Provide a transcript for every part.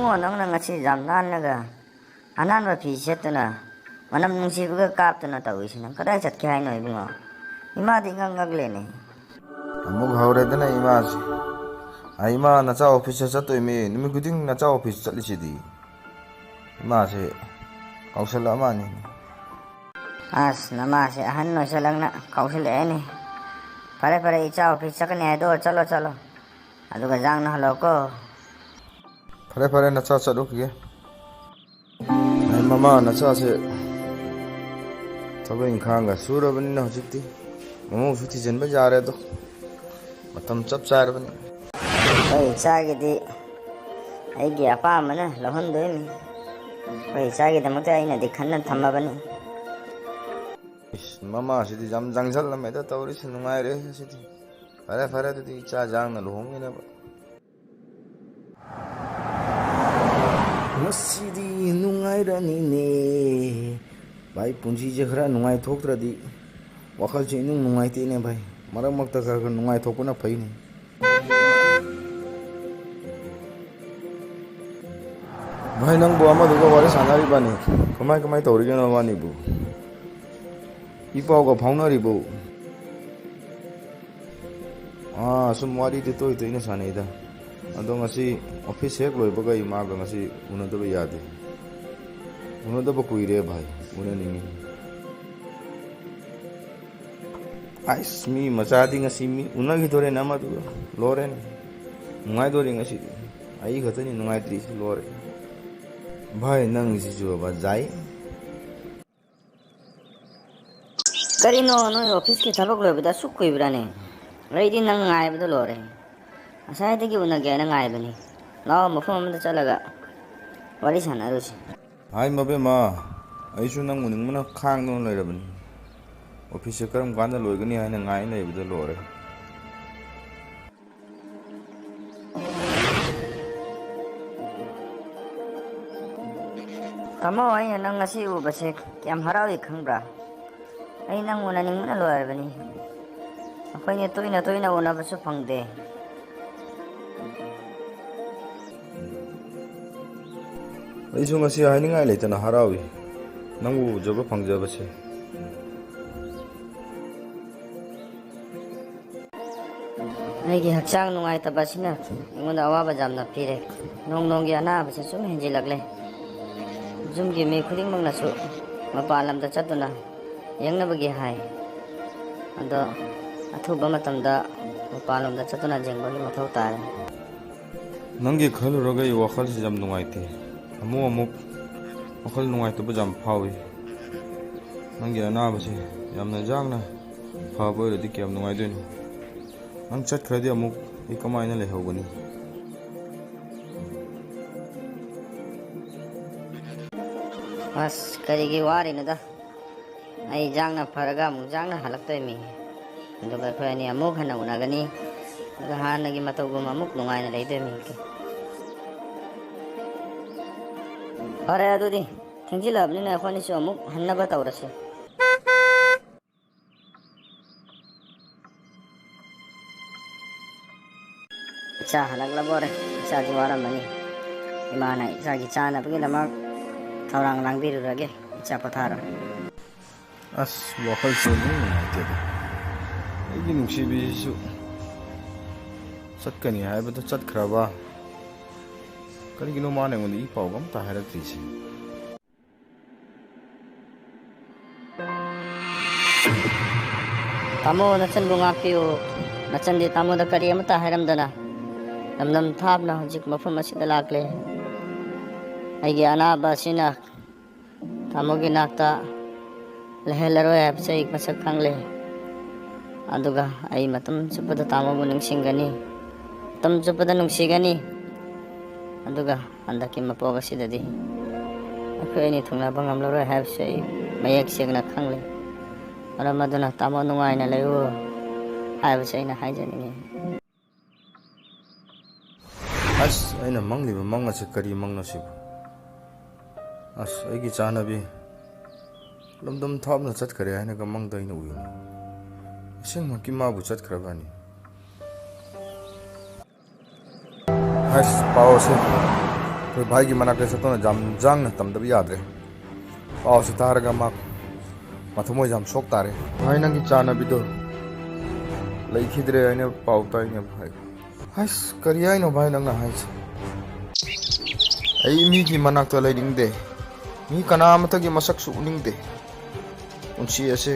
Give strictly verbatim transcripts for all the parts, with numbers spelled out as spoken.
ꯑꯣ, ꯅꯪꯅ ꯉꯁꯤ ꯌꯥꯝ ꯅꯥꯟꯅꯒ ꯑꯅꯥꯟꯕ ꯐꯤ ꯁꯦꯠꯇꯨꯅ, ꯃꯅꯝ ꯅꯨꯡꯁꯤꯕꯒ ꯀꯥꯞꯇꯨꯅ ꯇꯧꯔꯤꯁꯤ ꯅꯪ ꯀꯗꯥꯏ ꯆꯠꯀꯦ ꯍꯥꯏꯅꯣ ꯏꯕꯨꯡꯉꯣ? ꯏꯃꯥꯗꯤ ꯏꯉꯛ ꯉꯛꯂꯦꯅꯦ꯫ ꯑꯃꯨꯛ ꯍꯧꯔꯦꯗꯅ ꯏꯃꯥꯁꯤ꯫ ꯑ, ꯏꯃꯥ, ꯅꯆꯥ ꯑꯣꯐꯤꯁꯇ ꯆꯠꯇꯣꯏꯃꯤ꯫ ꯅꯨꯃꯤꯠ ꯈꯨꯗꯤꯡ ꯅꯆꯥ ꯑꯣꯐꯤꯁ ꯆꯠꯂꯤꯁꯤꯗꯤ꯫ ꯏꯃꯥꯁꯦ ꯀꯥꯎꯁꯜꯂꯛꯑ ꯃꯥꯜꯂꯦꯅꯦ꯫ ꯑꯁ, ꯅꯃꯥꯁꯦ ꯑꯍꯟ ꯑꯣꯏꯁꯜꯂꯛꯅ ꯀꯥꯎꯁꯜꯂꯛꯑꯦꯅꯦ꯫ ꯐꯔꯦ, ꯐꯔꯦ, ꯏꯆꯥ ꯑꯣꯐꯤꯁ ꯆꯠꯀꯅꯤ ꯍꯥꯏꯗꯣ ꯆꯠꯂꯣ, ꯆꯠꯂꯣ꯫ ꯑꯗꯨꯒ ꯌꯥꯡꯅ ꯍꯜꯂꯛꯑꯣꯀꯣ꯫ ꯐꯔꯦ, ꯐꯔꯦ, ꯅꯆꯥ ꯆꯠꯂꯨꯈꯤꯒꯦ꯫ ꯑꯩ ꯃꯃꯥ ꯅꯆꯥꯁꯦ ꯊꯕꯛ ꯏꯪꯈꯥꯡꯒ ꯁꯨꯔꯕꯅꯤꯅ ꯍꯧꯖꯤꯛꯇꯤ ꯃꯃꯧꯁꯨ ꯊꯤꯖꯤꯟꯕ ꯌꯥꯔꯦ ꯑꯗꯣ꯫ ꯃꯇꯝ ꯆꯞ ꯆꯥꯔꯕꯅꯤ꯫ ꯑꯩꯈꯣꯏ ꯏꯆꯥꯒꯤꯗꯤ ꯑꯩꯒꯤ ꯑꯄꯥꯝꯕꯅ ꯂꯧꯍꯟꯗꯣꯏꯅꯤ꯫ ꯑꯩꯈꯣꯏ ꯏꯆꯥꯒꯤꯗꯃꯛꯇ ꯑꯩꯅꯗꯤ ꯈꯟꯅ ꯊꯝꯃꯕꯅꯤ꯫ ꯏꯁ, ꯃꯃꯥꯁꯤꯗꯤ ꯌꯥꯝ ꯌꯥꯡꯁꯜꯂꯝꯃꯦꯗ ꯇꯧꯔꯤꯁꯤ, ꯅꯨꯡꯉꯥꯏꯔꯦ ꯁꯤꯗꯤ꯫ ꯐꯔꯦ, ꯐꯔꯦ, ꯑꯗꯨꯗꯤ ꯏꯆꯥ ꯌꯥꯡꯅ ꯂꯨꯍꯣꯡꯉꯤꯅꯦꯕ꯫ ꯉꯁꯤꯗꯤ ꯅꯨꯡꯉꯥꯏꯔꯅꯤꯅꯦ꯫ ꯚꯥꯏ, ꯄꯨꯟꯁꯤꯁꯦ ꯈꯔ ꯅꯨꯡꯉꯥꯏꯊꯣꯛꯇ꯭ꯔꯗꯤ ꯋꯥꯈꯜꯁꯦ ꯏꯅꯨꯡ ꯅꯨꯡꯉꯥꯏꯇꯦꯅꯦ ꯚꯥꯏ꯫ ꯃꯔꯛ ꯃꯔꯛꯇ ꯈꯔ ꯈꯔ ꯅꯨꯡꯉꯥꯏꯊꯣꯛꯄꯅ ꯐꯩꯅꯦ꯫ ꯚꯥꯏ, ꯅꯪꯕꯨ ꯑꯃꯗꯨꯒ ꯋꯥꯔꯤ ꯁꯥꯟꯅꯔꯤꯕꯅꯤ? ꯀꯃꯥꯏ ꯀꯃꯥꯏ ꯇꯧꯔꯤꯒꯦ ꯅꯕꯥꯅꯤꯕꯨ? ꯏ ꯄꯥꯎꯒ ꯐꯥꯎꯅꯔꯤꯕꯣ? ꯑꯥ, ꯁꯨꯝ ꯋꯥꯔꯤꯗꯤ ꯇꯣꯏ ꯇꯣꯏꯅ ꯁꯥꯟꯅꯩꯗ꯫ ꯑꯗꯣ ꯉꯁꯤ ꯑꯣꯐꯤꯁ ꯍꯦꯛ ꯂꯣꯏꯕꯒ ꯑꯩ ꯃꯥꯒ ꯉꯁꯤ ꯎꯅꯗꯕ ꯌꯥꯗꯦ꯫ ꯎꯅꯗꯕ ꯀꯨꯏꯔꯦ ꯚꯥꯏ, ꯎꯅꯅꯤꯡꯉꯤ꯫ ꯑꯩꯁ, ꯃꯤ ꯃꯆꯥꯗꯤ ꯉꯁꯤ ꯃꯤ ꯎꯅꯈꯤꯗꯣꯔꯦꯅꯦ ꯑꯃꯗꯨꯒ꯫ ꯂꯣꯏꯔꯦꯅꯦ꯫ ꯅꯨꯡꯉꯥꯏꯗꯣꯔꯤ ꯉꯁꯤꯗꯤ꯫ ꯑꯩ ꯈꯛꯇꯅꯤ ꯅꯨꯡꯉꯥꯏꯇ꯭ꯔꯤꯁꯤ, ꯂꯣꯏꯔꯦ꯫ ꯚꯥꯏ, ꯅꯪꯒꯤꯁꯤꯁꯨꯕ ꯖꯥꯏ꯫ ꯀꯔꯤꯅꯣ, ꯅꯣꯏ ꯑꯣꯐꯤꯁꯀꯤ ꯊꯕꯛ ꯂꯣꯏꯕꯗ ꯑꯁꯨꯛ ꯀꯨꯏꯕ꯭ꯔꯥꯅꯦ? ꯑꯩꯗꯤ ꯅꯪ ꯉꯥꯏꯕꯗ ꯂꯣꯏꯔꯦ꯫ ꯉꯁꯥꯏꯗꯒꯤ ꯎꯅꯒꯦꯅ ꯉꯥꯏꯕꯅꯤ꯫ ꯂꯥꯛꯑꯣ, ꯃꯐꯝ ꯑꯃꯗ ꯆꯠꯂꯒ ꯋꯥꯔꯤ ꯁꯥꯟꯅꯔꯨꯁꯤ꯫ ꯍꯥꯏ ꯃꯕꯦꯝꯃ, ꯑꯩꯁꯨ ꯅꯪ ꯎꯅꯤꯡꯕꯅ ꯈꯥꯡꯗꯨꯅ ꯂꯩꯔꯕꯅꯤ꯫ ꯑꯣꯐꯤꯁꯁꯦ ꯀꯔꯝ ꯀꯥꯟꯗ ꯂꯣꯏꯒꯅꯤ ꯍꯥꯏꯅ ꯉꯥꯏ ꯂꯩꯕꯗ ꯂꯣꯏꯔꯦ꯫ ꯇꯥꯃꯣ, ꯑꯩꯅ ꯅꯪ ꯉꯁꯤ ꯎꯕꯁꯦ ꯀꯌꯥꯝ ꯍꯔꯥꯎꯏ ꯈꯪꯕ꯭ꯔꯥ? ꯑꯩ ꯅꯪ ꯎꯅꯅꯤꯡꯕꯅ ꯂꯣꯏꯔꯕꯅꯤ꯫ ꯑꯩꯈꯣꯏꯅ ꯇꯣꯏꯅ ꯇꯣꯏꯅ ꯎꯅꯕꯁꯨ ꯐꯪꯗꯦ꯫ ꯑꯩꯁꯨ ꯉꯁꯤ ꯍꯥꯏꯅꯤꯡꯉꯥꯏ ꯂꯩꯇꯅ ꯍꯔꯥꯎꯏ, ꯅꯪꯕꯨ ꯎꯖꯕ ꯐꯪꯖꯕꯁꯦ꯫ ꯑꯩꯒꯤ ꯍꯛꯆꯥꯡ ꯅꯨꯡꯉꯥꯏꯇꯕ ꯑꯁꯤꯅ ꯑꯩꯉꯣꯟꯗ ꯑꯋꯥꯕ ꯌꯥꯝꯅ ꯄꯤꯔꯦ꯫ ꯅꯣꯡ ꯅꯣꯡꯒꯤ ꯑꯅꯥꯕꯁꯤ ꯁꯨꯝ ꯍꯦꯟꯖꯤꯜꯂꯛꯂꯦ꯫ ꯌꯨꯝꯒꯤ ꯃꯤ ꯈꯨꯗꯤꯡꯃꯛꯅꯁꯨ ꯃꯄꯥꯟ ꯂꯝꯗ ꯆꯠꯇꯨꯅ ꯌꯦꯡꯅꯕꯒꯤ ꯍꯥꯏ꯫ ꯑꯗꯣ ꯑꯊꯨꯕ ꯃꯇꯝꯗ ꯃꯄꯥꯟꯂꯣꯝꯗ ꯆꯠꯇꯨꯅ ꯌꯦꯡꯕꯒꯤ ꯃꯊꯧ ꯇꯥꯔꯦ꯫ ꯅꯪꯒꯤ ꯈꯜꯂꯨꯔꯒ ꯑꯩ ꯋꯥꯈꯜꯁꯤ ꯌꯥꯝ ꯅꯨꯡꯉꯥꯏꯇꯦ꯫ ꯑꯃꯨꯛ ꯑꯃꯨꯛ ꯋꯥꯈꯜ ꯅꯨꯡꯉꯥꯏꯇꯕ ꯌꯥꯝ ꯐꯥꯎꯏ꯫ ꯅꯪꯒꯤ ꯑꯅꯥꯕꯁꯦ ꯌꯥꯝꯅ ꯌꯥꯡꯅ ꯐꯕ ꯑꯣꯏꯔꯗꯤ ꯀꯌꯥꯝ ꯅꯨꯡꯉꯥꯏꯗꯣꯏꯅꯣ꯫ ꯅꯪ ꯆꯠꯈ꯭ꯔꯗꯤ ꯑꯃꯨꯛ ꯑꯩ ꯀꯃꯥꯏꯅ ꯂꯩꯍꯧꯒꯅꯤ? ꯑꯁ, ꯀꯔꯤꯒꯤ ꯋꯥꯔꯤꯅꯣꯗ? ꯑꯩ ꯌꯥꯡꯅ ꯐꯔꯒ ꯑꯃꯨꯛ ꯌꯥꯡꯅ ꯍꯜꯂꯛꯇꯣꯏꯃꯤ꯫ ꯑꯗꯨꯒ ꯑꯩꯈꯣꯏ ꯑꯅꯤ ꯑꯃꯨꯛ ꯍꯟꯅ ꯎꯅꯒꯅꯤ꯫ ꯑꯗꯨꯒ ꯍꯥꯟꯅꯒꯤ ꯃꯇꯧꯒꯨꯝ ꯑꯃꯨꯛ ꯅꯨꯡꯉꯥꯏꯅ ꯂꯩꯗꯣꯏꯃꯤ꯫ ꯐꯔꯦ ꯑꯗꯨꯗꯤ, ꯊꯦꯡꯖꯤꯜꯂꯛꯑꯕꯅꯤꯅ ꯑꯩꯈꯣꯏꯅꯤꯁꯨ ꯑꯃꯨꯛ ꯍꯟꯅꯕ ꯇꯧꯔꯁꯤ꯫ ꯏꯆꯥ ꯍꯜꯂꯛꯂꯕꯣꯔꯦ? ꯏꯆꯥꯗꯤ ꯋꯥꯔꯝꯃꯅꯤ꯫ ꯏꯃꯥꯅ ꯏꯆꯥꯒꯤ ꯆꯥꯅꯕꯒꯤꯗꯃꯛ ꯊꯧꯔꯥꯡ ꯂꯥꯡꯕꯤꯔꯨꯔꯒꯦ꯫ ꯏꯆꯥ ꯄꯣꯊꯥꯔꯣ꯫ ꯑꯁ, ꯋꯥꯈꯜꯁꯦ ꯑꯗꯨꯝ ꯅꯨꯡꯉꯥꯏꯇꯦꯗ꯫ ꯑꯩꯒꯤ ꯅꯨꯡꯁꯤꯕꯤꯁꯤꯁꯨ ꯆꯠꯀꯅꯤ ꯍꯥꯏꯕꯗ ꯆꯠꯈ꯭ꯔꯕ꯫ ꯀꯔꯤꯒꯤꯅꯣ ꯃꯥꯅ ꯑꯩꯉꯣꯟꯗ ꯏ ꯄꯥꯎꯒ ꯑꯝꯇ ꯍꯥꯏꯔꯛꯇ꯭ꯔꯤꯁꯦ? ꯇꯥꯃꯣ, ꯅꯆꯟꯕꯨ ꯉꯥꯛꯄꯤꯌꯨ꯫ ꯅꯆꯟꯗꯤ ꯇꯥꯃꯣꯗ ꯀꯔꯤ ꯑꯃꯠꯇ ꯍꯥꯏꯔꯝꯗꯅ ꯂꯝꯗꯝ ꯊꯥꯞꯅ ꯍꯧꯖꯤꯛ ꯃꯐꯝ ꯑꯁꯤꯗ ꯂꯥꯛꯂꯦ꯫ ꯑꯩꯒꯤ ꯑꯅꯥꯕ ꯑꯁꯤꯅ ꯇꯥꯃꯣꯒꯤ ꯅꯥꯛꯇ ꯂꯩꯍꯜꯂꯔꯣꯏ ꯍꯥꯏꯕꯁꯦ ꯑꯩ ꯃꯁꯛ ꯈꯪꯂꯦ꯫ ꯑꯗꯨꯒ ꯑꯩ ꯃꯇꯝ ꯆꯨꯞꯄꯗ ꯇꯥꯃꯣꯕꯨ ꯅꯤꯡꯁꯤꯡꯒꯅꯤ, ꯃꯇꯝ ꯆꯨꯞꯄꯗ ꯅꯨꯡꯁꯤꯒꯅꯤ꯫ ꯑꯗꯨꯒ ꯍꯟꯗꯛꯀꯤ ꯃꯄꯣꯛ ꯑꯁꯤꯗꯗꯤ ꯑꯩꯈꯣꯏ ꯑꯅꯤ ꯊꯨꯡꯅꯕ ꯉꯝꯂꯔꯣꯏ ꯍꯥꯏꯕꯁꯦ ꯑꯩ ꯃꯌꯦꯛ ꯁꯦꯡꯅ ꯈꯪꯂꯦ꯫ ꯃꯔꯝ ꯑꯗꯨꯅ ꯇꯥꯃꯣ ꯅꯨꯡꯉꯥꯏꯅ ꯂꯩꯌꯨ ꯍꯥꯏꯕꯁꯦ ꯑꯩꯅ ꯍꯥꯏꯖꯅꯤꯡꯉꯤ꯫ ꯑꯁ, ꯑꯩꯅ ꯃꯪꯂꯤꯕ ꯃꯪ ꯑꯁꯤ ꯀꯔꯤ ꯃꯪꯅꯣ ꯁꯤꯕꯨ? ꯑꯁ, ꯑꯩꯒꯤ ꯆꯥꯅꯕꯤ ꯂꯝꯗꯝ ꯊꯥꯞꯅ ꯆꯠꯈ꯭ꯔꯦ ꯍꯥꯏꯅꯒ ꯃꯪꯗ ꯑꯩꯅ ꯎꯏꯅꯦ꯫ ꯑꯁꯦꯡꯃꯛꯀꯤ ꯃꯥꯕꯨ ꯆꯠꯈ꯭ꯔꯕꯅꯤ꯫ ꯑꯁ, ꯄꯥꯎꯁꯦ ꯑꯩꯈꯣꯏ ꯚꯥꯏꯒꯤ ꯃꯅꯥꯛꯇ ꯆꯠꯇꯨꯅ ꯌꯥꯝ ꯌꯥꯝꯖꯥꯡꯅ ꯇꯝꯗꯕ ꯌꯥꯗ꯭ꯔꯦ꯫ ꯄꯥꯎꯁꯤ ꯇꯥꯔꯒ ꯃꯥ ꯃꯊꯃꯣꯏ ꯌꯥꯝ ꯁꯣꯛ ꯇꯥꯔꯦ꯫ ꯚꯥꯏ, ꯅꯪꯒꯤ ꯆꯥꯅꯕꯤꯗꯣ ꯂꯩꯈꯤꯗ꯭ꯔꯦ ꯍꯥꯏꯅ ꯄꯥꯎ ꯇꯥꯏꯅꯦ ꯚꯥꯏ꯫ ꯑꯁ, ꯀꯔꯤ ꯍꯥꯏꯅꯣ ꯚꯥꯏ ꯅꯪꯅ ꯍꯥꯏꯁꯦ? ꯑꯩ ꯃꯤꯒꯤ ꯃꯅꯥꯛꯇ ꯂꯩꯅꯤꯡꯗꯦ, ꯃꯤ ꯀꯅꯥ ꯑꯃꯠꯇꯒꯤ ꯃꯁꯛꯁꯨ ꯎꯅꯤꯡꯗꯦ꯫ ꯄꯨꯟꯁꯤ ꯑꯁꯦ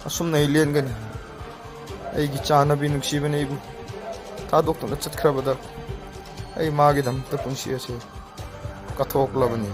ꯑꯁꯨꯝꯅ ꯑꯩ ꯂꯦꯟꯒꯅꯤ꯫ ꯑꯩꯒꯤ ꯆꯥꯅꯕꯤ ꯅꯨꯡꯁꯤꯕꯅ ꯑꯩꯕꯨ ꯊꯥꯗꯣꯛꯇꯨꯅ ꯆꯠꯈ꯭ꯔꯕꯗ ꯑꯩ ꯃꯥꯒꯤꯗꯃꯛꯇ ꯄꯨꯟꯁꯤ ꯑꯁꯦ ꯀꯠꯊꯣꯛꯂꯕꯅꯤ꯫